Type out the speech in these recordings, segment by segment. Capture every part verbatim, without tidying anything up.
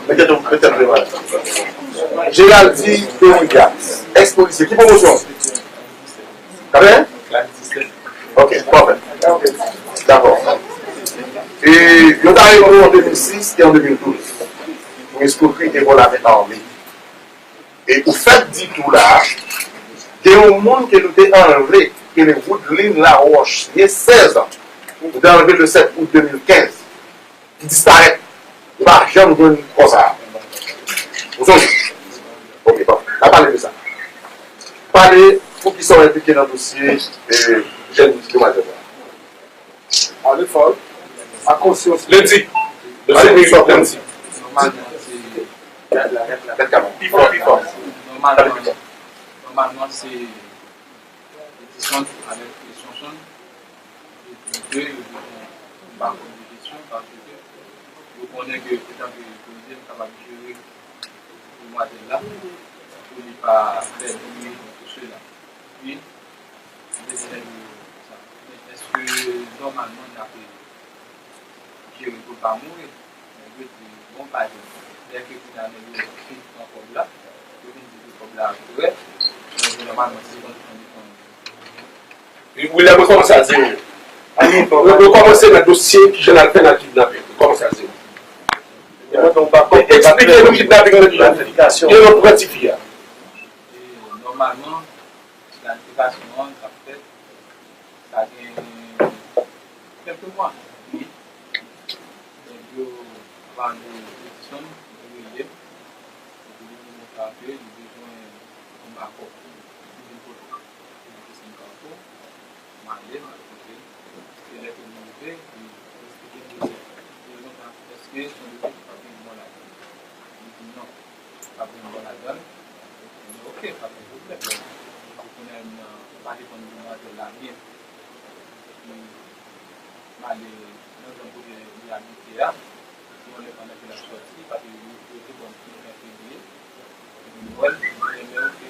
Mete tou, mete tou, mete tou. Geraldi de Williams, ex polisye. Ki pwomosyon? Kaben? Ok, pafè. Dakò. E yo ta arete w an de mil sis e an de mil douz pou eskwokri e vòl avèk ame. E ou fèk di tou la, gen yon moun ke nou te anlve, ki rele Woodlin Laroche, gen sèz an. Nou te anlve le sèt out de mil kenz. Li disparèt. Li pa janm jwenn kò sa a. Ou sonje? Ok, bon. N a pale de sa. Pale poukisa w enplike nan dosye, eh, jèn demwazèl la. Pale fò. A konsyans. Lendi. Pale poukisa w lendi. Nòmalman, se... Pi fò, pi fò. Pale pi fò. Nòmalman, se Edison avèk Sonson. Yo di ke yo bezwen yon bakòp de jesyon paske yo konnen ke etan ke prezidan kapab jere demwazèl la pou li pa pèdi tou sela. Epi, yo bezwen yo sa. Men èske nòmalman n ap jere pou l pa mouri? Nèg yo di, bon, pa di. Lè ke kounye a nèg yo fin pran kòb la, yo vin di ke kòb la korèk, donk, nòmalman, si se konn, konn, konn. Wi, William, rekòmanse a zewo. Anyen, bon, yo, yo kòmanse nan dosye kijan n al fè nan kidnaping. Rekòmanse a zewo. Eksplike nou kidnaping nan kidnaping. Gen yon pran tifi a. E, nòmalman, planifikasyon an, sa fèt, sa gen kèlke mwa. Donk, yo pale Edison, yo rele m. Yo di m konsa ke li bezwen yon bakòp. Li vin kote m. Li di si m ka fè. M ale, m al kote l. Se lè ke m rive, li eksplike m dosye a. Li di konsa, èske se yon dosye ki pa gen mò ladan? Li di non. Pa gen mò ladan l. Mwen di, ok, pa gen pwoblèm. Donk, kounye a, m pa te konn demwazèl la byen. Epi, m ale nan zòn kote li abite a. Yon lè pandan ke l ap sòti, paske yo, yo te ban m yon lè fevriye. Epi, m wè l, m di, men ok.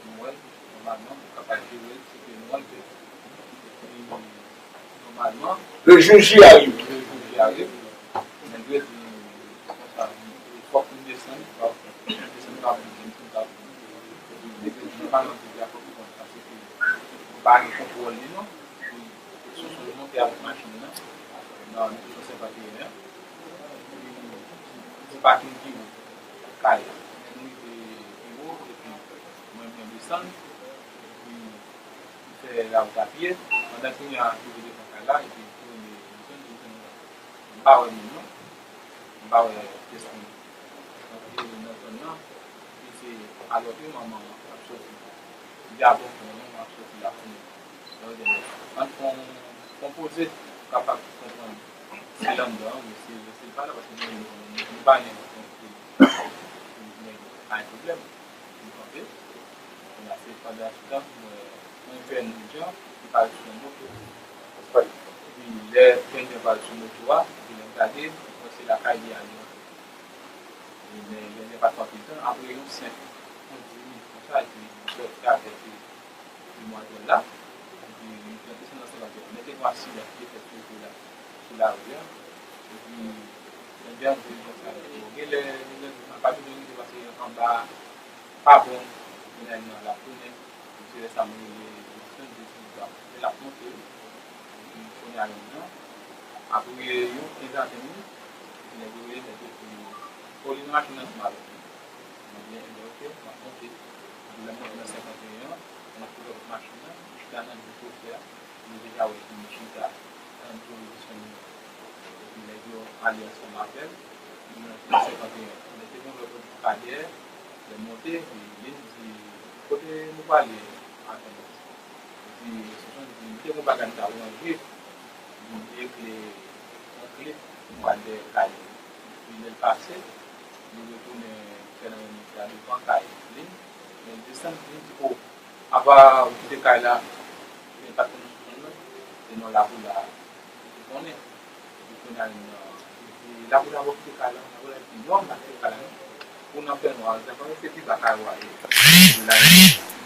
M wè l, nòmalman, m kapab jere l, se ke m wè l ke. Epi, nòmalman, le jour J arrive. Le jour J arrive. Nèg yo di konsa, fòk nou desann, fòk nou desann pa pou nou, nou pa pou nou. Epi, nèg yo di, nou pa nan peyi a, fòk nou konn sa, se ke nou pa gen kontwòl li, non. Epi, sou, sou monte avèk machin nan, nan, nou te sou senkant e en an. Epi, nou, nou pati nan biwo kay la. Nou rive biwo, epi mwen, mwen desann, epi m fè lawout a pye. Pandan kounye a, m rive devan kay la, epi m tounen, m tounen, m tounen. M pa wè moun non. M pa wè pèsonn. Donk, li nan zòn nan, li se alò ke manman an ap sòti. Li di a bon, manman an ap sòti la kounye a. Donk, ann fè yon, fè yon poze pou kapab konprann si l anndan an, men si, si l pa la, paske nou, nou, nou pa gen yon kote pou nou gen pwoblèm. Nou kanpe. Kounye a, se pandan se tan, m wè yon jèn jan ki pral sou yon moto. Epi, lè jèn jan pral sou moto a, epi lè m gade, m wè se lakay li a li rantre. Epi, men jèn jan pa t pran anpil tan, apre yon senk, yon dis minit konsa, epi m sòti avèk demwazèl la. Epi, nou te desann nan senkant e en. Mete yon aksidant ki te fèt sou wout la, sou lari a. Epi, jèn jan di konsa, bon, genlè, genlè, m pa bezwen rete pase anba pa bon, kounye a l ap tounen. Se lè sa m rele Edison, m di, "Edison, lè l ap monte, epi kounye a menm nan, apre yon kenz a ven minit, epi nèg yo rele, nèg yo di, 'O, li nan machin nan ansanm avèk nou.'" Mwen di, "Enben, oke, m ap monte." Epi lè m monte nan senkant e en an, m ap kouri avèk machin nan, m chita nan men chofè a. Li deja wè m chita, tann pou l desann. Epi nèg yo ale ansanm avè l. Li nan senkant e en. Lè te gen lòt moun ki pa dèyè, lè m monte, li di, "Kote nou prale a, Fènans?" Epi Sonson di, "M te gen yon bagay m t ap ranje." Li di, "Li ekle yon kle pou m pral dèyè kay li." Epi lè l pase, li retounen fè nan menm wout la devan kay li. Lè l desann, li di, "O, apa ou kite kay la, men pa t konn sou zòn nan, se nan lakou la ou te konnen." Epi kounye a, li di, "Lakou la, ou kite kay la, lakou la." Li di, "Non, m pa kite kay la, non. Ou nan fènwa, sa pa se pi ba kay ou a ye." Epi la,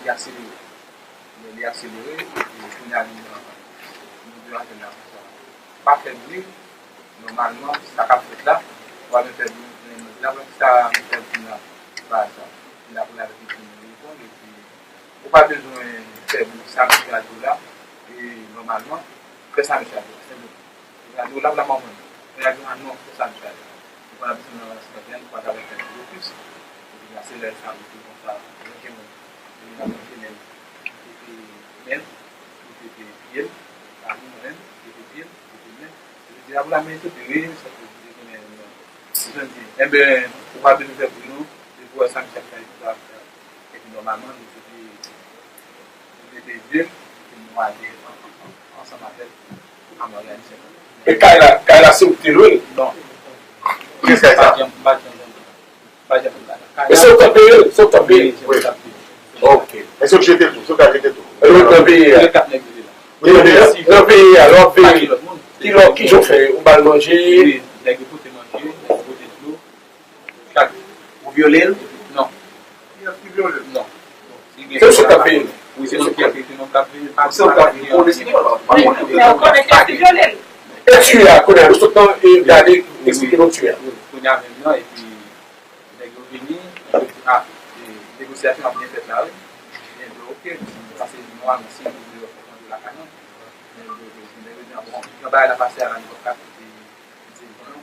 li akselere. Lè li akselere, epi kounye a, li di, "Mwen di afè la konsa. Pa fè bri, nòmalman, sa k ap fèt la, w a men fè bri, men Laprès sa, misye ap di la, se pa sa. Li la pou l avèk yon telefòn, epi ou pa bezwen fè sa misye a di w la, e nòmalman, fè sa misye a di w la, senpleman. Li a di w l ap la manman. Li a di w a non, fè sa misye a di w la. Ou pa bezwen nan rèspè, ou pa ta fè blokis. Epi la, se lè sa, ou di konsa, ou gen moun. Epi la, mwen te men, mwen te men, mwen te pye l, pa di mwen menm, mwen te pye l, mwen te men. Epi di la, pou la men, te pi ri, sa te di konnen, mwen, Enben, ou pa bezwen fè bri non, depi w wè sa misye ap fè, epi nòmalman, nou te, nou te vye, epi nou ale ansanm avè l, an òganizasyon. E kay la, kay la se ou ki te lwe l? Non. Kiyès kay sa? Pa janm, pa janm, pa janm. E se ou k ap peye l? Se ou k ap peye l? Wi, se mwen k ap peye l. Ok. E se ou k jete l tou? Se ou k al jete l tou? E lòt nan peyi a? Lè k ap nèg rete la. Nan peyi a, lè w ap veye, ki lòt, ki jan w fè? Ou ba l manje? Wi, nèg yo pote manje, nèg yo pote dlo. Chak. Ou vyole l? Non. Kiyès ki vyole l? Non. Se misye k ap peye l? Wi, se mwen ki ap peye, se mwen k ap peye. Se ou k ap peye, ou deside. Wi, men ou konnen kiyès ki vyole l. E tiye a, kounye a, nou sot nan, e gade, eksplike nou tiye a. Kounye a menm nan, epi nèg yo vini, nèg yo di, a, e, negosyasyon ap byen fèt la, wi. Nèg yo, oke, pase nòmalman, si nou vle yo fè kòmande lakay nou. Nèg yo, nèg yo di, a, bon, jan bagay la pase a la, nou p ap ka kite, kite l pou nou.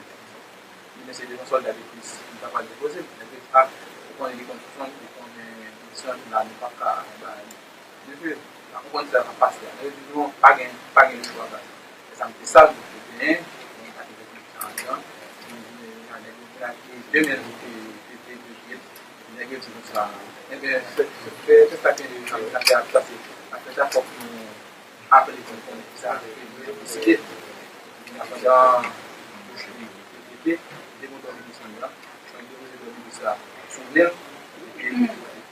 Li men se devan sòlda de plis, li ta pral depoze l. Nèg yo di, a, ou konnen li konn sou sòl, li konnen kondisyon la, nou p ap ka bay li. Mesye, n a konprann sa k ap pase a. Nèg yo di, non, pa gen, pa gen lechwa baz. E sa m te sal, m te genyen, mwen pa te fè konfyans andan. Mwen di, men, nèg yo vin ak de men, te, te, te, te, te, nèg yo di konsa. Enben, fè, fè, fè, fè sa gen de jan, afè a pase. Afè sa fòk nou aple pou n konnen kisa ki deside. Pandan bouch li te trete, de moun dòmi desann la, mwen depoze dòmi dous la sou men l, epi li te trete.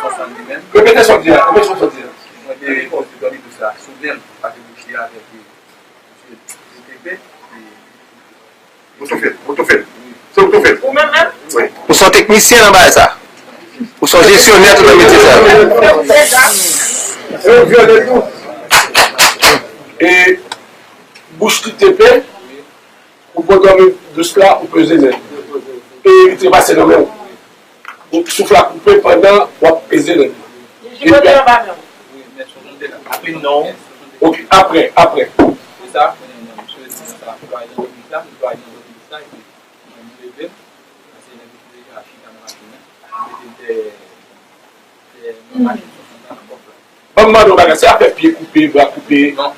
Son son li menm. Repete sa w di a, repete sa w di a. Mwen depoze dòmi dous la sou men l, paske bouch li avèk li te trete, epi Ou tou fèt, ou tou fèt. Se ou tou fèt. Ou menm menm? Wi. Ou se yon teknisyen nan bagay sa. Ou se yon jesyonè tout nan metye sa. E ou vyole tou. E bouch li te ple, ou pran dòmi dous la, ou peze nen. E li trepase nan men w. Ou souf la koupe pandan w ap peze nen. Li jibote anba men w. Wi, men swasannde la. Apre non. Ok, apre, apre. Se sa, konnen non, misye di konsa, m dwe al nan legliz la, m dwe al nan legliz la, epi mwen, m leve m, pase nèg yo deja chita nan machin nan, m mete m dèyè, dèyè nan machin swasannde la nan kòf la. Ban m mande w bagay, se afè pye koupe, bra koupe. Non.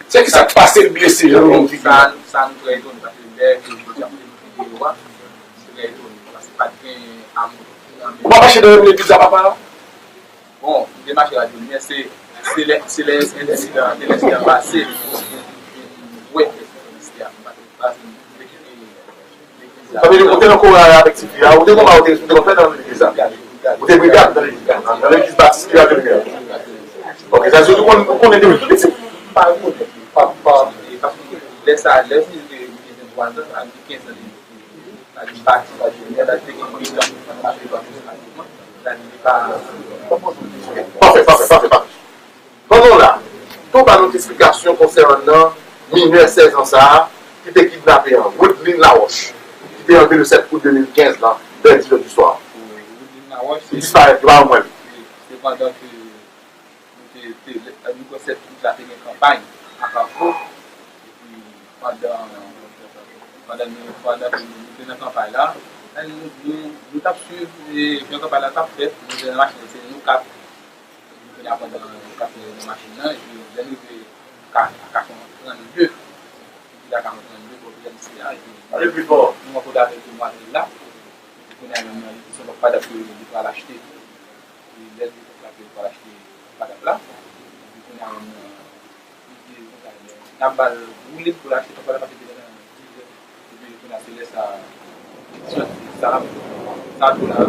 Se ki sa k pase l blese jan l ronn figi l? Sa, sa nou trè etone, paske lè ke yo te ap fè videyo a, nou trè etone, paske pa t gen amou nan men. Ou pa mache nan menm legliz a papa a? Bon, m te mache la jounè, se, se lè, se lè ensidan, lè ensidan pase, m wè ensidan, m pa te, m te kite Sa vle di, ou te nan koral avèk ti fi a, ou te konn ba, ou te, ou te konn fè nan legliz la. Ou te brigad nan legliz la, nan, nan legliz batis ki la Delimyè. Ok, sa vle di, ou konn, ou konnen depi tou piti. Pa konnen, pa, pa. Lè sa, lè fi te gen vwazan, sa di kenz an, sa di batis, sa di, sa di te gen brigan, sa di pa. Pafè, pafè, pafè, pafè. Pandan w la, tou ba nou ti esplikasyon konsènan minè sèz an sa a ki te kidnape an, Woodlyn Laroche, ki te anlve le sèt out de mil kenz la, vè dis è di swa. Woodlyn Laroche, li disparèt, yo pa janm wè l. Se pandan ke nou te, te, nou kwè sèt out la te gen kanpay a Kafou, epi pandan, pandan nou, pandan ke nou te nan kanpay la, nou, nou, nou t ap swiv, e, jan kanpay la t ap fèt, nou te nan machin, se nou kat, Kounye a pandan nou t ap nan machin nan, epi lè n rive ka, ka trannde, epi la ka trannde, bò P M C a, epi nou rankontre avèk demwazèl la, epi kounye a menm nan, li di se yon lòt padap ke li pral achte. Epi lè l di konsa ke li pral achte padap la, epi kounye a menm nan, N ap ba l woule pou l achte, papa l ap achte deja nan dizè. Epi kounye a se lè sa, sa, sa tou la,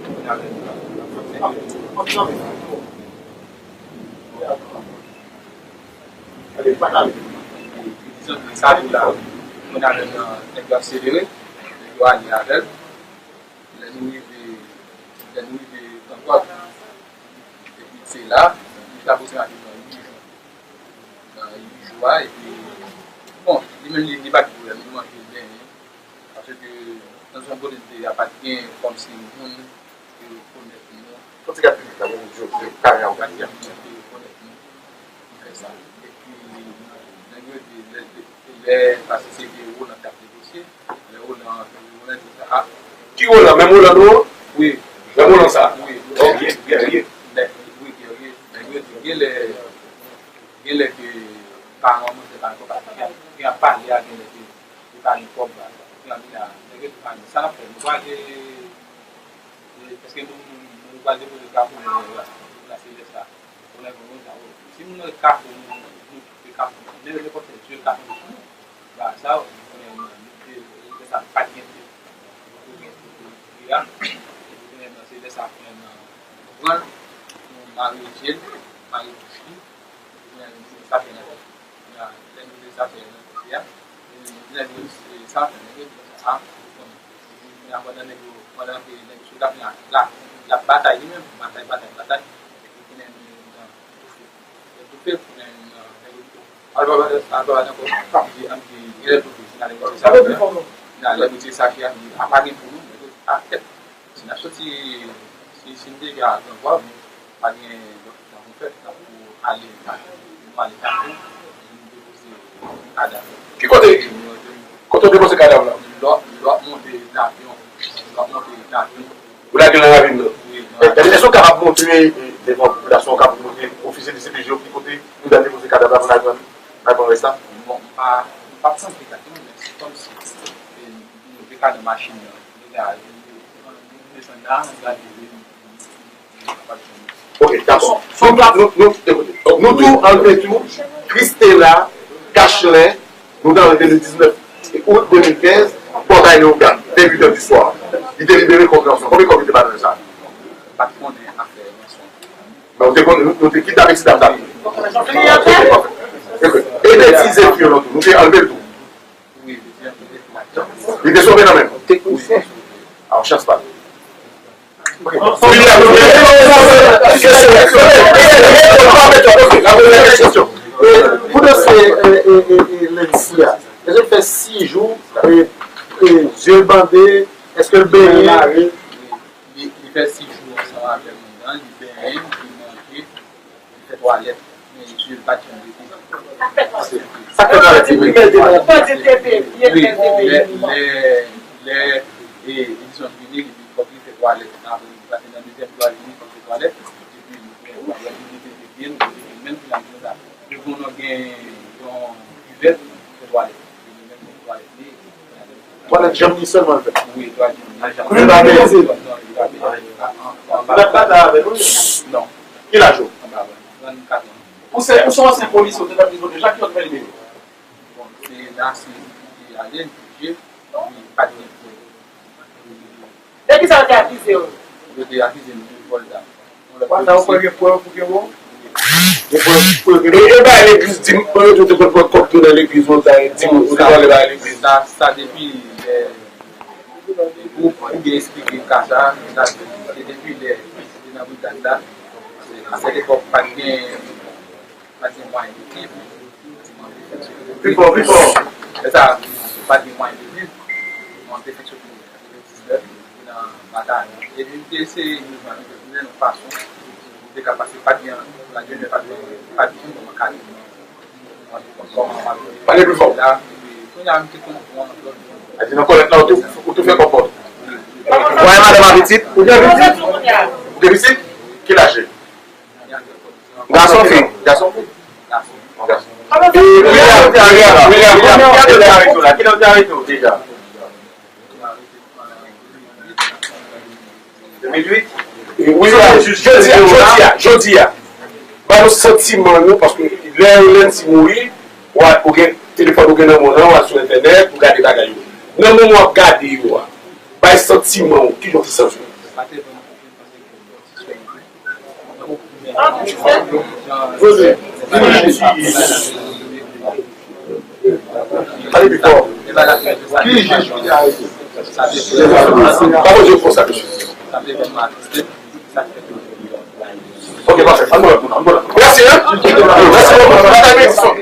kounye a menm nan, sa tou la, kounye a menm nan, nèg yo akselere, nèg yo ale avè l. Lè nou rive, lè nou rive Kanpòt, epi se la, nou chita aproksimativman uit jou. Nan uit jou a, epi, bon, li menm li, li pa gen pwoblèm, li manje, li benyen. Paske Ke nan zòn kote m te ye a, pa t gen kòmsi moun ki rekonèt nou. Fò ti gad piblik la, pou yo, yo kare a. Pa t gen moun ki rekonèt nou pou fè sa. Epi, nèg yo di, lè, lè, paske se vye Roland k ap negosye, lè Roland, Roland di sa, a. Ki Roland? Menm Roland nou an? Wi. Menm Roland sa? Wi. Ok, Guerrier. Nèg, wi, Guerrier. Nèg yo di, genlè, genlè ke paran mwen se pa ankò, paske y ap, y ap pale a, genlè ke li pa gen kòb la. Kounye a, nèg yo di pa gen. Sa n ap fè, nou prale, e, èske nou, nou, nou prale depoze Kafou, e, la, la Selès la. Kounye a, nou di, a, wi. Si moun nan Kafou, nou, nou kite Kafou, men nenpòt lè, Dye Kafou sou nou. Ba, sa, kounye a, nou te, lè sa, pa t gen te. Kounye a, kounye a, se lè sa, kounye a, nou pran, nou mare je l, mare bouch li, kounye a, nou mete zafè nan tèt li. Kounye a, lè nou mete zafè nan tèt li a, e, nèg yo, se sa, nèg yo di sa, a, konnen. Kounye a, pandan nèg yo, pandan ke nèg yo sou la, la, la, l ap batay li menm, batay, batay, batay, epi kounye a, nou, nou, nou, Toufe, toufe, men, nèg yo, al pa, al pa, al pa, ann di, ann di, genlè toufe, si n ale mete sa, si n ale mete sa ki a, a pa gen pou nou, nèg yo, a tèt. Si n ap soti, si, si n deja nan vwa, pa gen lòt tan pou fè, tan pou ale, nou ale Kafou, nou depoze kadav. Ki kote? Kote w depoze kadav la? Lò, lò monte nan avyon, lò monte nan avyon. Ou lage nan ravin nan. Wi, nan ravin. Èske w kapab montre, e, devan popilasyon, w kapab montre ofisye D C P J yo ki kote nou ta depoze kadav la pou n al pran, n al pran rès la? Bon, m pa, m p ap santi egzakteman, men se kòmsi, e, nou te ka nan machin nan. Nou te ka, nou desann la, nou gade, nou, nou, nou kapab jwenn. Ok, dakò. Nou, nou, nou, ekoute. Nou tou, ann tou, Christela Gachelin, nou te ann de mil diznèf, out de mil kenz, bò bay Leyogàn, vè uit è di swa. Li te libere kòb ranson. Konbyen kòb li te ba nou sa? Pa t konnen afè ranson. Men ou te konnen, nou, nou te kidnape ti dam sa. E betize fi yo nan tou. Nou te anlve l tou. Wi, li te anlve l. Li te sove nan men nou. Wi. A, yon chans pa l. Pou dosye, e, e, e, e, Lency a, èske l fè sis jou, e, e, je l bande, èske l benyen? Li, li fè sis jou ansanm avè m anndan, li benyen, li manje, li fè twalèt, men je l pa t janm rete. Sa k fè twalèt li benyen? Wi, lè, lè, lè, e, Edison vini, li di fòk li fè twalèt. Apre, li pase nan dezyèm jou a, li vini, fòk fè twalèt. Epi, li fè twalèt, li mete pye l, li mete pye l, menm si l ap di sa. Li konnen gen yon kivèt, fè twalèt. Li menm fè twalèt li. Twalèt janm li sèlman l fè. Wi, twalèt janm li. Li pa beze. Non, li pa beze. An, an, anba. Ou t ap batay avè l, wi? Non. Ki laj ou? Anba, trannkat an. Ou se, ou se yon ansyen polisye, ou te nan prizon deja, ki lòt fè libere? Bon, se la, se, se ale, je, li pa t gen prèv. De ki sa yo te akize w? Yo te akize m de vòl dam. Wè sa, ou kwè gen prèv pou ke bon? Gen prèv pou ke... E, e bay legliz di m, mwen yo te konn pran kòb tou nan legliz, mwen ta di m, ou te vòlè bay legliz. Sa, sa depi lè, pou, pou byen eksplike ka sa, sa se depi lè, se nan brigad la, a sèt epòk pa t gen, pa t gen mwayen de viv, pa t gen mwayen de viv. Pi fò, pi fò. Lè sa, pa t gen mwayen de viv, mwen te fèk soti nan batay. Epi m te eseye jwenn yon fason pou m te ka pase, pa t gen, la jennès pa t gen, pa t gen kòman kale. Pale pi fò. La, epi kounye a m te konn pran lòt. A di nan kòlèt la, ou te, ou te fè kòpòt. Ou wè madanm a pitit? Ou gen pitit? Ou gen pitit? Ki laj li? Gason, fi? Gason, fi? Gason. Gason. William, William, William, William, kilè yo te arete w la? Kilè yo te arete w deja? De mil uit? William, jodi a, jodi a, jodi a, ba nou santiman nou, paske lè Lency mouri, ou a, ou gen telefòn ou gen nan men w lan, ou al sou entènèt, ou gade bagay yo. Nan moman w ap gade yo a, bay santiman w, kijan w te santi w? Pale pi fò. Ki jij ki te arete? Pa poze yo konsa, mesye. Ok, pafè. Ann bon lòt moun, ann bon lòt moun. Mèsi, hein? Mèsi bokou. Batay Benedisyon.